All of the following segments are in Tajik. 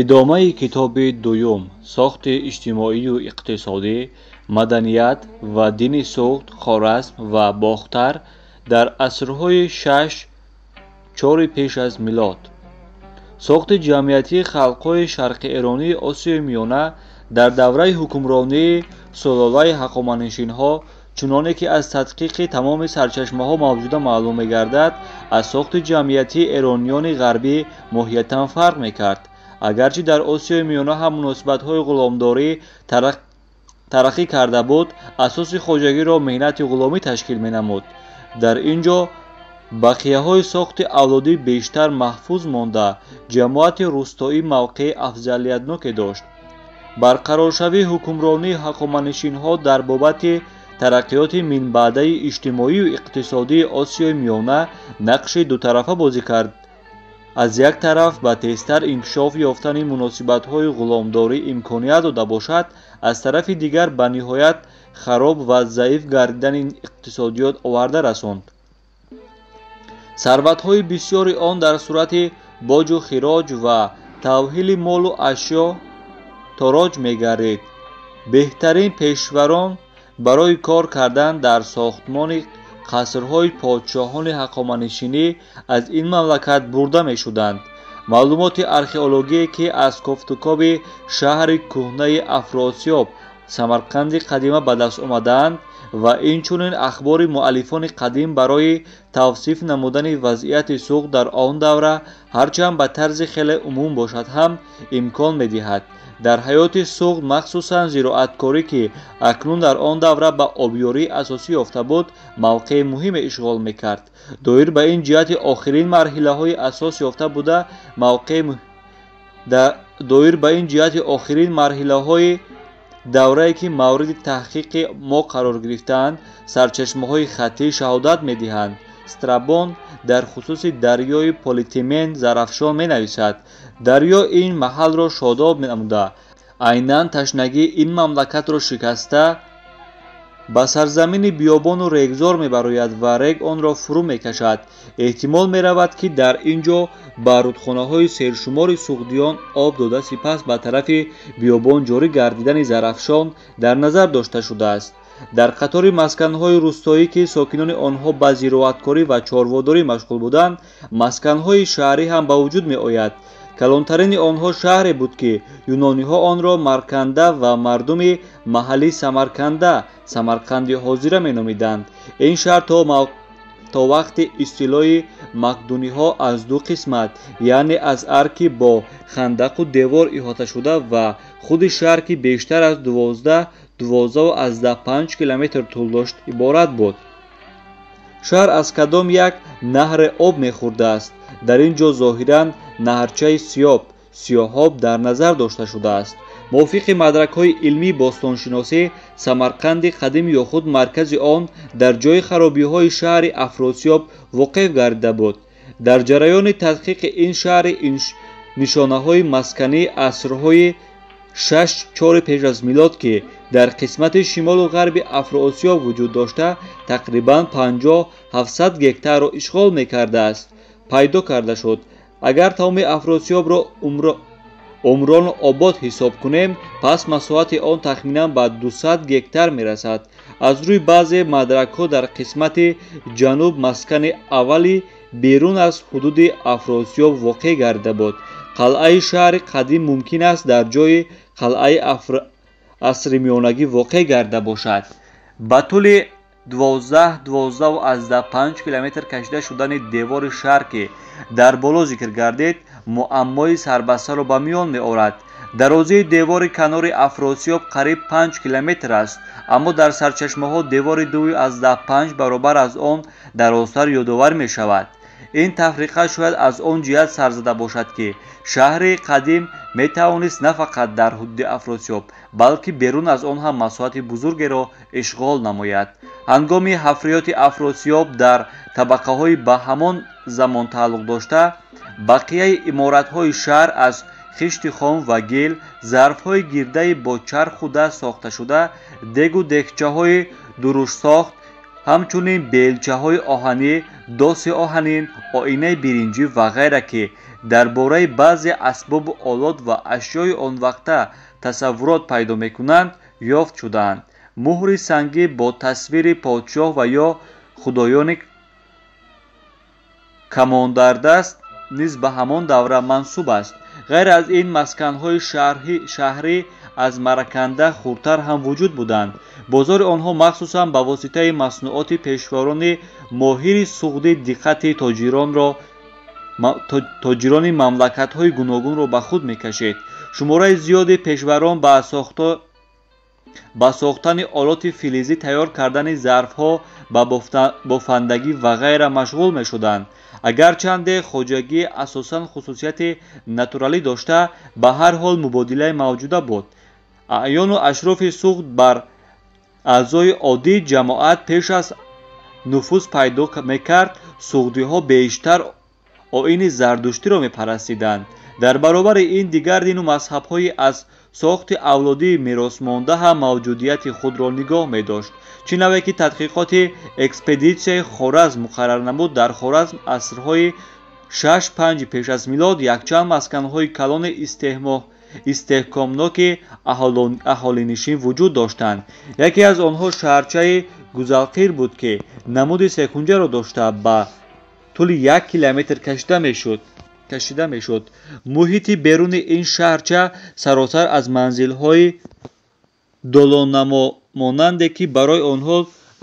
Идомаи китоби дуюм сохти иҷтимоию иқтисодӣ, маданият ва дини Суғд, Хоразм ва Бохтар дар асрҳои 6-4 пеш аз милод. Сохти ҷамъиятии халқҳои шарқиэронии Осиёи Миёна дар давраи ҳукмронии сулолаи ҳақоманишинҳо, чуноне ки аз тадқиқи тамоми сарчашмаҳо мавҷуда маълум мегардад, аз сохти ҷамъиятии эрониёни ғарбӣ моҳиятан фарқ мекард. Агарчи дар Осиёи Миёна ҳам муносибатҳои ғуломдорӣ тараққӣ карда буд, асоси хоҷагиро меҳнати ғуломӣ ташкил менамуд. Дар ин ҷо бақияҳои сохти авлодӣ бештар маҳфуз монда, ҷамоати рустоӣ мавқеи афзалиятноке дошт. Барқароршавии ҳукмронии ҳақоманишинҳо дар бобати тараққиёти минбаъдаи иҷтимоию иқтисодии Осиёи Миёна нақши дутарафа бозӣ кард. Аз як тараф ба тезтар инкишоф ёфтани муносибатҳои ғуломдорӣ имконият дода бошад, аз тарафи дигар ба ниҳоят хароб ва заиф гардидани иқтисодиёт оварда расонд. Сарватҳои бисёри он дар сурати боҷу хироҷ ва тавҳили молу ашё тороҷ мегардид. Беҳтарин пешварон барои кор кардан дар сохтмони қасрҳои подшоҳони ҳақоманишинӣ аз ин мамлакат бурда мешуданд. Маълумоти археологие, ки аз кофтукови шаҳри кӯҳнаи Афросиёб, Самарқанди қадима ба даст омадаанд ва инчунин ахбори муаллифони қадим барои тавсиф намудани вазъияти Суғд дар он давра, ҳарчанд ба тарзи хеле умум бошад ҳам, имкон медиҳад дар ҳаёти Суғд, махсусан зироаткорӣ, ки акнун дар он давра ба обёрии асосӣ ёфта буд, мавқеи муҳиме ишғол мекард. Доир ба ин ҷиҳати охирин марҳилаҳои асос ёфта буда, доир ба ин ҷиҳати охирин марҳилаҳои даврае, ки мавриди таҳқиқи мо қарор гирифтаанд, сарчашмаҳои хаттӣ шаҳодат медиҳанд. Страбон дар хусуси дарёи Политемен Зарафшон менависад: дарё ин маҳалро шодоб намуда, айнан ташнагии ин мамлакатро шикаста ба сарзамини биёбону регзор мебарояд ва рег онро фурӯ мекашад. Эҳтимол меравад, ки дар ин ҷо ба рудхонаҳои сершумори суғдиён об дода, сипас ба тарафи биёбон ҷорӣ гардидани Зарафшон дар назар дошта шудааст. Дар қатори масканҳои рустоӣ, ки сокинони онҳо ба зироаткорӣ ва чорводорӣ машғул буданд, масканҳои шаҳрӣ ҳам ба вуҷуд меояд. Калонтарини онҳо шаҳре буд, ки юнониҳо онро Марканда ва мардуми маҳаллӣ Самарканда, Самарқанди ҳозира меномиданд. Ин шаҳр то вақти истилои мақдуниҳо аз ду қисмат, яъне аз арки бо хандақу девор иҳоташуда ва худи шаҳр, ки бештар аз 12-12,5 километр тӯл дошт, иборат буд. Шаҳр аз кадом як наҳре об мехӯрдааст. Дар ин ҷо зоҳиран наҳрчаи Сиёб, Сиёҳоб дар назар дошта шудааст. Мувофиқи мадракҳои илмии бостоншиносӣ, Самарқанди қадим ё худ маркази он дар ҷои харобиҳои шаҳри Афросиёб воқеъ гардида буд. Дар ҷараёни тадқиқи ин шаҳри нишонаҳои маскании асрҳои 6-4 пеш аз милод, ки дар қисмати шимолу ғарби Афросиёб вуҷуд дошта, тақрибан 50-700 гектарро ишғол мекардааст, пайдо карда шуд. Агар тамоми Афросиёбро умрону обод ҳисоб кунем, пас масоҳати он тахминан ба 200 гектар мерасад. Аз рӯи баъзе мадракҳо дар қисмати ҷануб маскани аввали берун аз ҳудуди Афросиёб воқеъ гардида буд. Қалъаи шаҳри қадим мумкин аст дар ҷои қалъаи асри миёнагӣ воқеъ гардида бошад. Ба тӯли 12-12,5 километр кашида шудани девори шаҳр, ки дар боло зикр гардид, муаммои сарбастаро ба миён меорад. Дарозии девори канори Афросиёб қариб 5 километр аст, аммо дар сарчашмаҳо девори 2,5 баробар аз он дарозтар ёдовар мешавад. Ин тафриқа шояд аз он ҷиҳат сар зада бошад, ки шаҳри қадим метавонист на фақат дар ҳудуди Афросиёб, балки берун аз он ҳам масоҳати бузургеро ишғол намояд. Ҳангоми ҳафриёти Афросиёб дар табақаҳои ба ҳамон замон тааллуқ дошта, бақияи иморатҳои шаҳр аз хишти хом ва гил, зарфҳои гирдаи бо чарху даст сохташуда, дегу дегчаҳои дуруштсохт, ҳамчунин белчаҳои оҳанӣ, доси оҳанин, оинаи биринҷӣ ва ғайра, ки дар бораи баъзе асбобу олот ва ашёи он вақта тасаввурот пайдо мекунанд, ёфт шудаанд. Муҳри сангӣ бо тасвири подшоҳ ва ё худоёни камондардаст низ ба ҳамон давра мансуб аст. Ғайр аз ин, масканҳои шаҳрӣ аз Мараканда хурдтар ҳам вуҷуд буданд. Бозори онҳо махсусан ба воситаи маснуоти пешварони моҳири суғдӣ диққати тоҷирони мамлакатҳои гуногунро ба худ мекашид. Шумораи зиёди пешварон ба сохтани олоти филизӣ, тайёр кардани зарфҳо, ба бофандагӣ ва ғайра машғул мешуданд. Агарчанде хоҷагӣ асосан хусусияти натуралӣ дошта, ба ҳар ҳол мубодилаи мавҷуда буд. Аъёну ашрофи Суғд бар аъзои оддии ҷамоат пеш аз нуфуз пайдо мекард, суғдиҳо бештар оини зардуштиро мепарастиданд. Дар баробари ин, дигар дину мазҳабҳои аз сохти авлодии меросмонда ҳам мавҷудияти худро нигоҳ медошт. Чӣ наве ки тадқиқоти экспедитсияи Хоразм муқаррар намуд, дар Хоразм асрҳои 6-5 пеш аз милод якчанд масканҳои калони истеҳкомноки аҳолинишин вуҷуд доштанд. Яке аз онҳо шаҳрчаи Гузалқир буд, ки намуди секунҷаро дошта ба тӯли 1 километр кашида мешуд. Муҳити беруни ин шаҳрча саросар аз манзилҳои долоннамомонанде, ки барои онҳо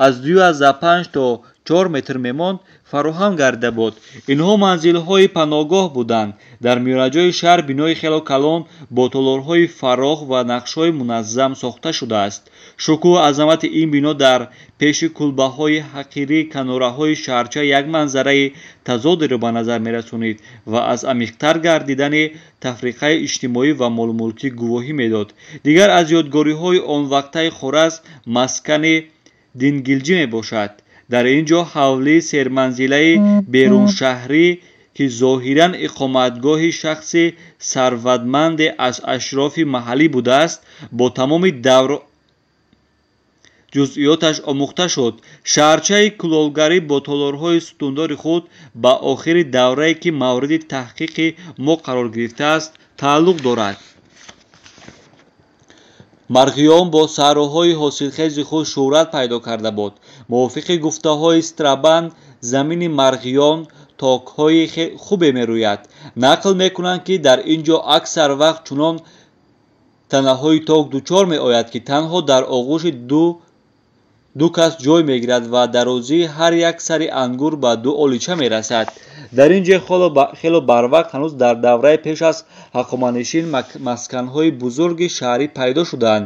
аз 2,5 то 4 метр мемонд, фароҳам гардида буд. Инҳо манзилҳои паноҳгоҳ буданд. Дар миёнаҷои шаҳр бинои хело калон бо толорҳои фарох ва нақшҳои муназзам сохта шудааст. Шукӯҳу азамати ин бино дар пеши кулбаҳои ҳақирии канораҳои шаҳрча як манзараи тазодеро ба назар мерасонид ва аз амиқтар гардидани тафриқаи иҷтимоӣ ва молмулкӣ гувоҳӣ медод. Дигар аз ёдгориҳои он вақтаи Хоразм маскани Дингилҷӣ мебошад. Дар ин ҷо ҳавлии серманзилаи беруншаҳрӣ, ки зоҳиран иқоматгоҳи шахси сарватманде аз ашрофи маҳаллӣ будааст, бо тамоми давр ҷузъиёташ омӯхта шуд. Шаҳрчаи кулолгарӣ бо толорҳои сутундори худ ба охири даврае, ки мавриди таҳқиқи мо қарор гирифтааст, тааллуқ дорад. Марғиён бо саҳроҳои ҳосилхези худ шӯҳрат пайдо карда буд. Мувофиқи гуфтаҳои Страбан, замини Марғиён токҳои хубе мерӯяд. Нақл мекунанд, ки дар ин ҷо аксар вақт чунон танаҳои ток дучор меояд, ки танҳо дар оғӯши ду кас ҷой мегирад ва дарозии ҳар як сари ангур ба 2 олича мерасад. Дар ин ҷой хело барвақт, ҳанӯз дар давраи пеш аз ҳақоманишин, масканҳои бузурги шаҳрӣ пайдо шуданд.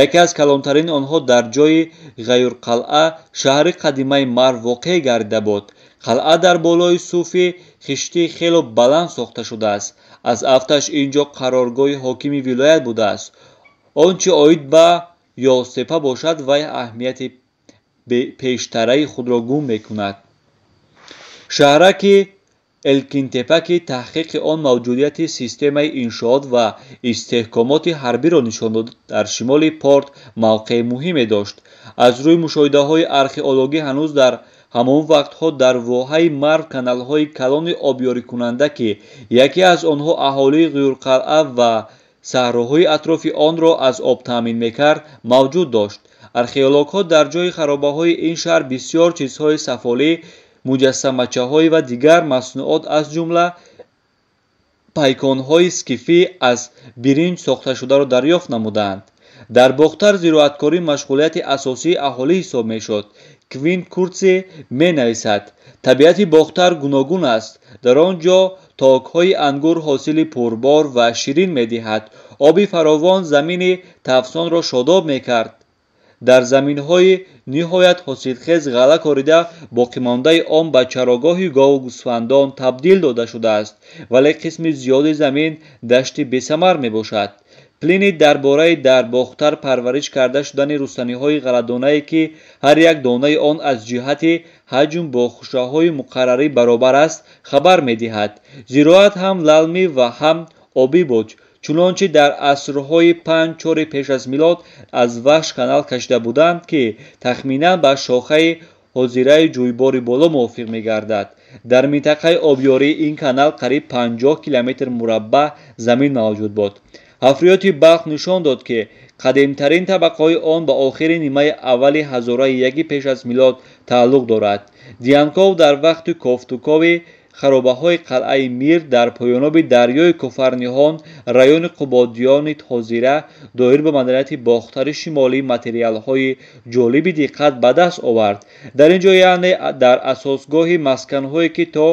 Яке аз калонтарини онҳо дар ҷои Ғаюрқалъа, шаҳри қадимаи Марв воқеъ гардида буд. Қалъа дар болои суфи хиштии хело баланд сохта шудааст. Аз афташ ин ҷо қароргоҳи ҳокими вилоят будааст. Он чи оид ба Ёстепа бошад, вай аҳамияти пештараи худро гум мекунад. Шаҳраки Элкинтепа, ки таҳқиқи он мавҷудияти системаи иншоот ва истеҳкомоти ҳарбиро нишон дод, дар шимоли порт мавқеи муҳиме дошт. Аз рӯи мушоҳидаҳои археологӣ, ҳанӯз дар ҳамон вақтҳо дар воҳаи Марв каналҳои калони обёрикунанда, ки яке аз онҳо аҳолии Ғиюрқалъа ва саҳроҳои атрофи онро аз об таъмин мекард, мавҷуд дошт. Археологҳо дар ҷои харобаҳои ин шаҳр бисёр чизҳои сафолӣ, муҷассамачаҳои ва дигар маснуот, аз ҷумла пайконҳои скифӣ аз биринҷ сохташударо дарёфт намуданд. Дар Бохтар зироаткорӣ машғулияти асосии аҳолӣ ҳисоб мешуд. Квинт Куртси менависад: табиати Бохтар гуногун аст. Дар он ҷо токҳои ангур ҳосили пурбор ва ширин медиҳад. Оби фаровон замини тафсонро шодоб мекард. Дар заминҳои ниҳоят ҳосилхез ғалла корида, боқимондаи он ба чарогоҳи гову гӯсфандон табдил дода шудааст, вале қисми зиёди замин дашти бесамар мебошад. Плини дар бораи дар Бохтар парвариш карда шудани рустаниҳои ғалладонае, ки ҳар як донаи он аз ҷиҳати ҳаҷм бо хушаҳои муқаррарӣ баробар аст, хабар медиҳад. Зироат ҳам лалмӣ ва ҳам обӣ буд. Чунончи дар асрҳои 5-4 пеш аз милод аз Вахш канал кашида буданд, ки тахминан ба шохаи ҳозираи ҷӯйбори боло мувофиқ мегардад. Дар минтақаи обёрии ин канал қариб 50 километр мураббаъ замин мавҷуд буд. Ҳафриёти Балх нишон дод, ки қадимтарин табақаҳои он ба охири нимаи аввали ҳазораи яки пеш аз милод тааллуқ дорад. Дьяконов дар вақти кофтукови харобаҳои қалъаи Мир дар поёноби дарёи Кофарниҳон, райони Қубодиёни ҳозира, доир ба маданияти Бохтари Шимолӣ материалҳои ҷолиби диққат ба даст овард. Дар ин ҷо, яъне дар асосгоҳи масканҳое, ки то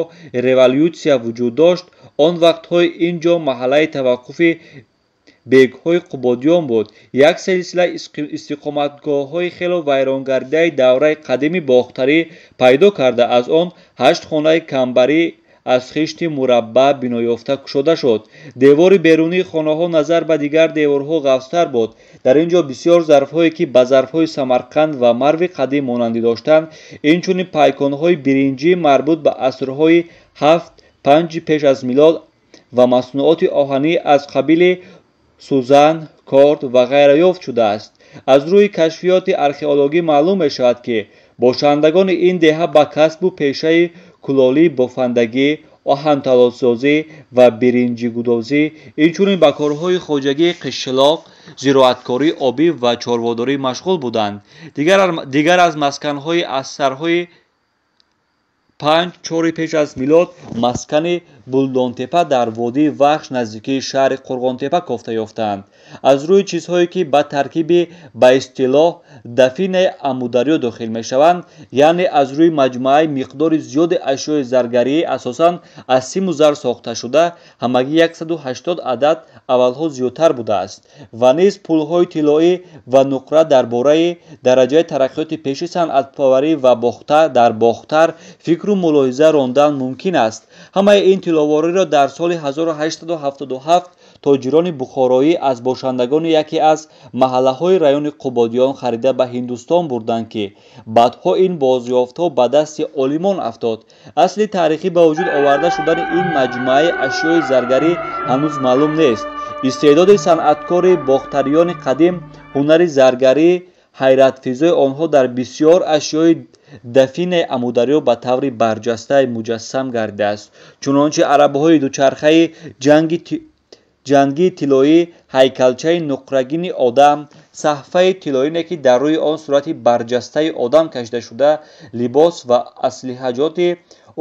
револютсия вуҷуд дошт, он вақтҳои ин ҷо маҳаллаи таваққуфи бегҳои Қубодиён буд, як силсила истиқоматгоҳҳои хело вайронгардидаи давраи қадими бохтарӣ пайдо карда, аз он 8 хонаи камбарӣ аз хишти мураббаъ биноёфта кушода шуд. Девори берунии хонаҳо назар ба дигар деворҳо ғафзтар буд. Дар ин ҷо бисёр зарфҳое, ки ба зарфҳои Самарқанд ва Марви қадим монандӣ доштанд, инчунин пайконҳои биринҷӣ марбут ба асрҳои 7-5 пеш аз милод ва маснуоти оҳанӣ аз қабили сӯзан, корд ва ғайра ёфт шудааст. Аз рӯи кашфиёти археологӣ маълум мешавад, ки бошандагони ин деҳа ба касбу пешаи кулолӣ, бофандагӣ, оҳанталосозӣ ва биринҷигудозӣ, инчунин ба корҳои хоҷагии қишлоқ, зироаткории обӣ ва чорводорӣ машғул буданд. Дигар аз масканҳои асрҳои 5-4 пеш аз милод маскани Булдонтепа дар водии Вахш наздикии шаҳри Қурғонтепа кофта ёфтаанд. Аз рӯи чизҳое, ки ба таркиби ба истилоҳ дафинаи Амударё дохил мешаванд, яъне аз рӯи маҷмӯаи миқдори зиёди ашёи заргарӣ, асосан аз симу зар сохташуда, ҳамагӣ 180 адад, аввалҳо зиёдтар будааст, ва низ пулҳои тиллоӣ ва нуқра, дар бораи дараҷаи тараққиёти пеши санъатпарварӣ ва дар Бохтар фикру мулоҳиза рондан мумкин аст. Ҳамаи ин тилловориро дар соли 1877 тоҷирони бухороӣ аз бошандагони яке аз маҳаллаҳои райони Қубодиён харида ба Ҳиндустон бурданд, ки баъдҳо ин бозёфтҳо ба дасти олимон афтод. Асли таърихӣ ба вуҷуд оварда шудани ин маҷмӯаи ашёи заргарӣ ҳанӯз маълум нест. Истеъдоди санъаткори бохтариёни қадим, ҳунари заргарӣ ҳайратфизои онҳо дар бисёр ашёи дафинаи Амударё ба таври барҷаста муҷассам гардидааст. Чунончи арабаҳои дучархаи ҷангии тиллоӣ, ҳайкалчаи нуқрагини одам, саҳфаи тиллоине, ки дар рӯи он сурати барҷастаи одам кашида шуда, либос ва аслиҳаҷоти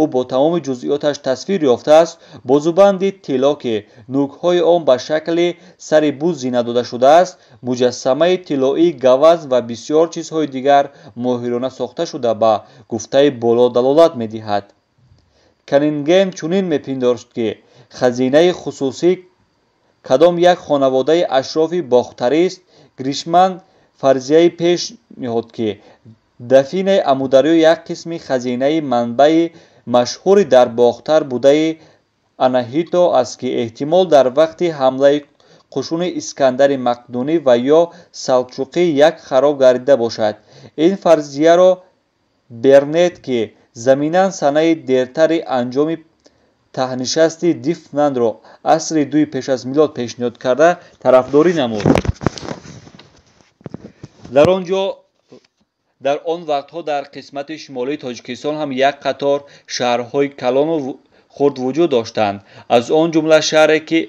ӯ бо тамоми ҷузъиёташ тасвир ёфтааст, бозубанди тилло, ки нӯкҳои он ба шакли сари буз зина дода шудааст, муҷассамаи тиллоии гаваз ва бисёр чизҳои дигар моҳирона сохта шуда ба гуфтаи боло далолат медиҳад. Каннингем чунин мепиндошт, ки хазинаи хусусӣ кадом як хонаводаи ашрофи бохтарист. Гришман фарзияи пеш ниҳод, ки дафинаи Амударё як қисми хазинаи манбаи машҳури дар Бохтар будаи Анаҳито аст, ки эҳтимол дар вақти ҳамлаи қушуни Искандари Мақдунӣ ва ё Салчуқӣ як хароб гардида бошад. Ин фарзияро Бернет, ки заминан санаи дертари анҷоми таҳнишасти Дифнанро асри дуи пеш аз милод пешниҳод карда, тарафдорӣ намуд. Дар он вақтҳо дар қисмати шимолии Тоҷикистон ҳам як қатор шаҳрҳои калону хурд вуҷуд доштанд. Аз он ҷумла шаҳре, ки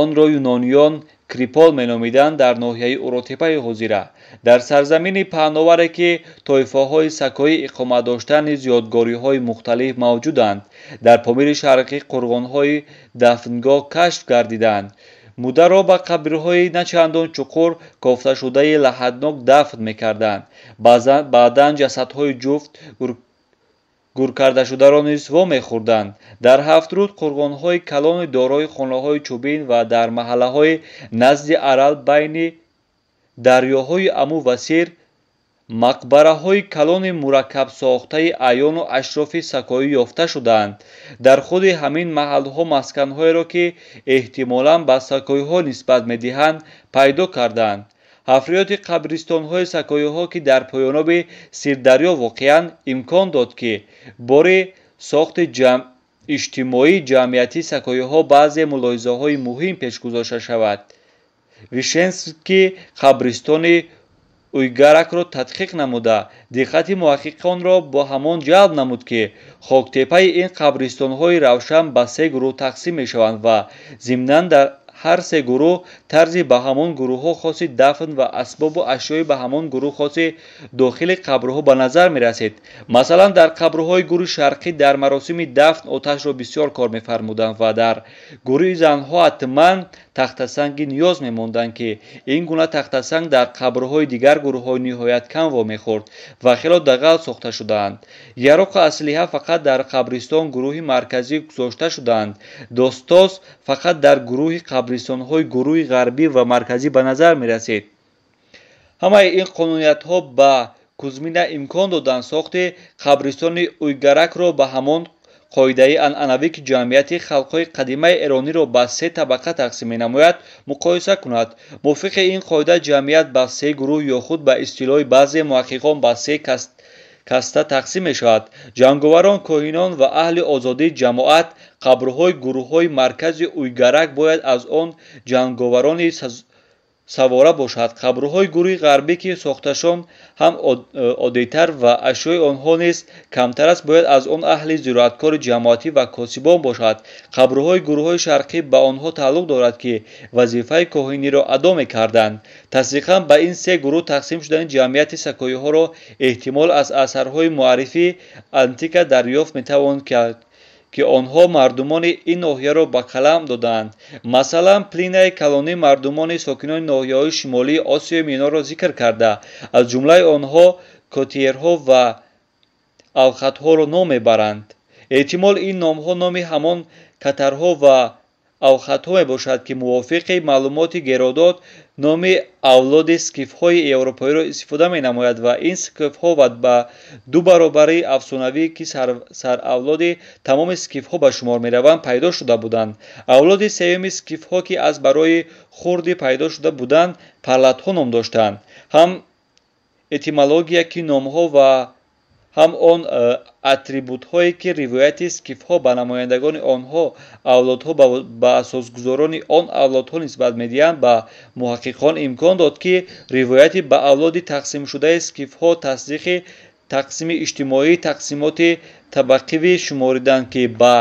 онро юнониён Крипол меномиданд, дар ноҳияи Уротепаи ҳозира. Дар сарзамини паҳноваре, ки тоифаҳои сакоӣ иқомат доштанд, низ ёдгориҳои мухталиф мавҷуданд. Дар Помири Шарқӣ қурғонҳои дафнгоҳ кашф гардиданд. Мударо ба қабрҳои начандон чуқур кофташудаи лаҳаднок дафн мекарданд. Баъдан ҷасадҳои ҷуфт гуркардашударо низ вомехӯрданд. Дар Ҳафтруд қурғонҳои калони дорои хонаҳои чӯбин ва дар маҳаллаҳои назди Арал байни дарёҳои Аму ва Сир мақбараҳои калони мураккабсохтаи аъёну ашрофи сакоӣ ёфта шудаанд. Дар худи ҳамин маҳалҳо масканҳоеро, ки эҳтимолан ба сакоиҳо нисбат медиҳанд, пайдо карданд. Ҳафриёти қабристонҳои сакоиҳо, ки дар поёноби Сирдарё воқеанд, имкон дод, ки бори сохти иҷтимоии ҷамъиятии сакоиҳо баъзе мулоҳизаҳои муҳим пеш гузошта шавад. Вишенский қабристони Уйгаракро тадқиқ намуда, диққати муҳаққиқонро бо ҳамон ҷалб намуд, ки хоктепаи ин қабристонҳои равшан ба се гурӯҳ тақсим мешаванд ва зимнан дар ҳар се гурӯҳ тарзи ба ҳамон гурӯҳҳо хоси дафн ва асбобу ашёи ба ҳамон гурӯҳ хоси дохили қабрҳо ба назар мерасид. Масалан, дар қабрҳои гурӯҳи шарқӣ дар маросими дафн оташро бисёр кор мефармуданд ва дар гурӯҳи занҳо ҳатман тахтасанги ниёз мемонданд, ки ин гуна тахтасанг дар қабрҳои дигар гурӯҳҳо ниҳоят кам вомехӯрд ва хело дағал сохта шудаанд. Яроқу аслиҳа фақат дар қабристон гурӯҳи марказӣ гузошта шудаанд. Достоз фақат дар гурӯҳи қабристонҳои гурӯҳи ғарбӣ ва марказӣ ба назар мерасид. Ҳамаи ин қонуниятҳо ба Кузмина имкон доданд сохти қабристони Уйгаракро ба ҳамон қоидаи анъанавӣ, ки ҷамъияти халқҳои қадимаи эрониро ба се табақа тақсим менамояд, муқоиса кунад. Мувофиқи ин қоида ҷамъият ба се гурӯҳ ё худ ба истилоҳи баъзе муҳаққиқон ба се каста тақсим мешавад: ҷанговарон, коҳинон ва аҳли озодии ҷамоат. Қабрҳои гурӯҳҳои маркази Уйгарак бояд аз он ҷанговарони савора бошад. Қабрҳои гурӯҳи ғарбӣ, ки сохташон ҳам оддитар ва ашёи онҳо низ камтар аст, бояд аз он аҳли зироаткори ҷамоатӣ ва косибон бошад. Қабрҳои гурӯҳҳои шарқӣ ба онҳо тааллуқ дорад, ки вазифаи коҳиниро адо мекарданд. Тасдиқан ба ин се гурӯҳ тақсим шудани ҷамъияти сакоиҳоро эҳтимол аз асарҳои муаррифии антика дарёфт метавон кард, ки онҳо мардумони ин ноҳияро ба қалам додаанд. Масалан, Плинияи калонӣ мардумони сокинони ноҳияҳои шимолии Осиёи Миёнаро зикр карда, аз ҷумлаи онҳо котиерҳо ва авхатҳоро ном мебаранд. Эҳтимол ин номҳо номи ҳамон катарҳо ва авхатҳо мебошад, ки мувофиқи маълумоти Геродот номи авлоди скифҳои европоиро истифода менамояд ва ин скифҳо ба ду баробари афсонавӣ, ки саравлоди тамоми скифҳо ба шумор мераванд, пайдо шуда буданд. Авлоди сеюми скифҳо, ки аз барои хурдӣ пайдо шуда буданд, парлатҳо ном доштанд. Ҳам этимология ки номҳо ва ҳам он атрибутҳое, ки ривояти скифҳо ба намояндагони онҳо авлодҳо ба асосгузорони он авлодҳо нисбат медиҳанд, ба муҳаққиқон имкон дод, ки ривояти ба авлоди тақсимшудаи скифҳо тасдиқи тақсими иҷтимоии тақсимоти табақивӣ шумориданд, ки ба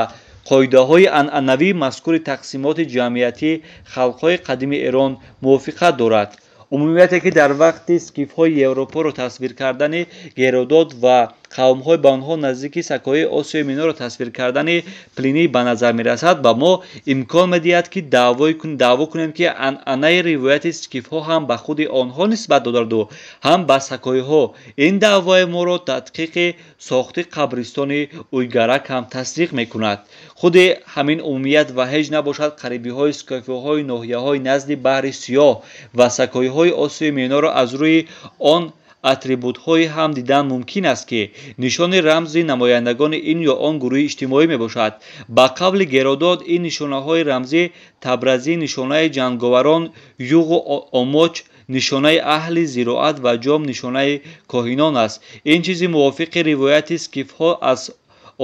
қоидаҳои анъанавии мазкури тақсимоти ҷамъиятии халқҳои қадими Эрон мувофиқат дорад. Умумияте, ки дар вақти скифҳои Европоро тасвир кардани Геродот ва қавмҳои ба онҳо наздики сакоии Осиёи Миёнаро тасвир кардани Плиний ба назар мерасад, ба мо имкон медиҳад, ки даъво кунем, ки анъанаи ривояти скифҳо ҳам ба худи онҳо нисбат додарду ҳам ба сакоиҳо. Ин даъвои моро тадқиқи сохти қабристони Уйгарак ҳам тасдиқ мекунад. Худи ҳамин умумият ва ҳеҷ набошад қарибиҳои скифҳои ноҳияҳои назди баҳри Сиёҳ ва сакоиҳои Осиёи Миёнаро аз рӯи он атрибутҳое ҳам дидан мумкин аст, ки нишони рамзи намояндагони ин ё он гурӯҳи иҷтимоӣ мебошад. Ба қавли Геродот, ин нишонаҳои рамзӣ табразӣ нишонаи ҷанговарон, юғу омоч нишонаи аҳли зироат ва ҷом нишонаи коҳинон аст. Ин чизи мувофиқи ривояти скифҳо аз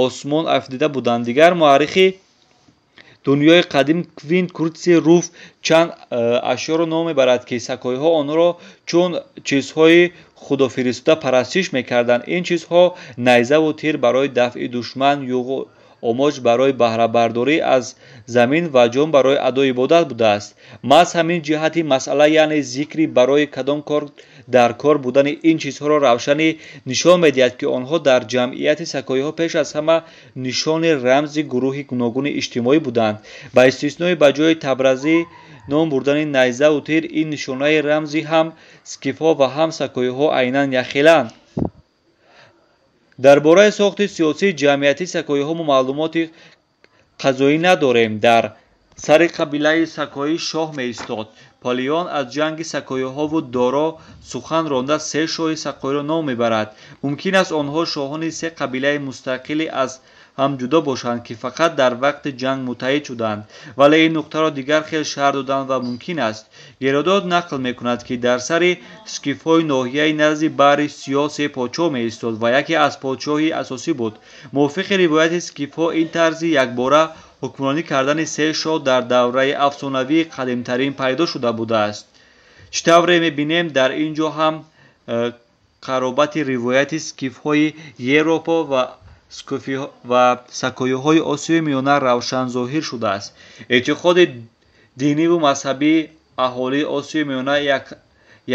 осмон афтида буданд. Дигар муаррихи дунёи қадим Квинт Куртси Руф чанд ашёро ном мебарад, ки сакоиҳо онҳоро чун чизҳои худофиристода парастиш мекарданд. Ин чизҳо найзаву тир барои дафъи душман, юғу омоч барои баҳрабардорӣ аз замин ва ҷом барои адои ибодат будааст. Маҳз ҳамин ҷиҳати масъала, яъне зикри барои кадом кор дар кор будани ин чизҳоро равшанӣ нишон медиҳад, ки онҳо дар ҷамъияти сакоиҳо пеш аз ҳама нишони рамзи гурӯҳи гуногуни иҷтимоӣ буданд. Ба истиснои ба ҷои табразӣ ном бурдани найзаву тир, ин нишонаи рамзи ҳам скифҳо ва ҳам сакоиҳо айнан якхеланд. Дар бораи сохти сиёсии ҷамъиятии сакоиҳо мо маълумоти қазоӣ надорем. Дар сари қабилаи сакоӣ шоҳ меистод. Полион аз ҷанги сакоиҳову Доро сухан ронда се шоҳи сакоиро ном мебарад. Мумкин аст онҳо шоҳони се қабилаи мустақили аз ҳам ҷудо бошанд, ки фақат дар вақти ҷанг муттаҳид шуданд, вале ин нуқтаро дигар хел шарҳ додан ва мумкин аст. Геродот нақл мекунад, ки дар сари скифҳои ноҳияи назди баҳри Сиёҳ се подшоҳ меистод ва яке аз подшоҳи асосӣ буд. Мувофиқи ривояти скифҳо ин тарзи якбора ҳукмронӣ кардани се шоҳ дар давраи афсонавии қадимтарин пайдо шуда будааст. Чӣ тавре мебинем, дар ин ҷо ҳам Қаробати ривояти скифҳои Европа ва сакоиҳои Осиёи Миёна равшан зоҳир шудааст. Эътиқоди диниву мазҳабии аҳолии Осиёи Миёна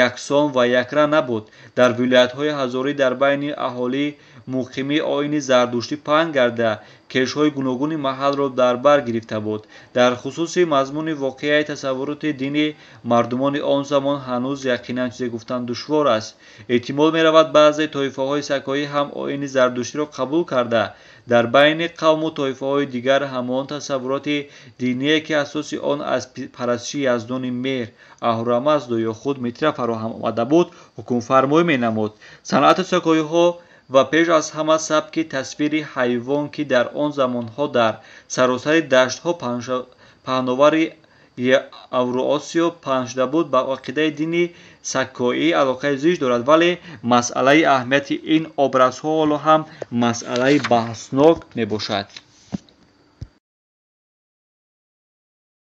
яксон ва якранг набуд. Дар вилоятҳои ҳазорӣ дар байни аҳолии муқимӣ оини зардуштӣ паҳн гарда, кешҳои гуногуни маҳалро дар бар гирифта буд. Дар хусуси мазмуни воқеаи тасаввуроти дини мардумони он замон ҳанӯз яқинан чизе гуфтан душвор аст. Эҳтимол меравад, баъзе тоифаҳои сакоӣ ҳам оини зардуштиро қабул карда, дар байни қавму тоифаҳои дигар ҳамон тасаввуроти диние, ки асоси он аз парастиши яздони меҳр Аҳурамазду ё худ Митра фароҳам омада буд, ҳукмфармоӣ менамуд. Санъати сакоиҳо ва пеш аз ҳама сабки тасвири ҳайвон, ки дар он замонҳо дар саросари даштҳо паҳновари Авруосиё паҳн шуда буд, ба ақидаи дини сакоӣ алоқаи зич дорад, вале масъалаи аҳамияти ин образҳо ҳоло ҳам масъалаи баҳснок мебошад.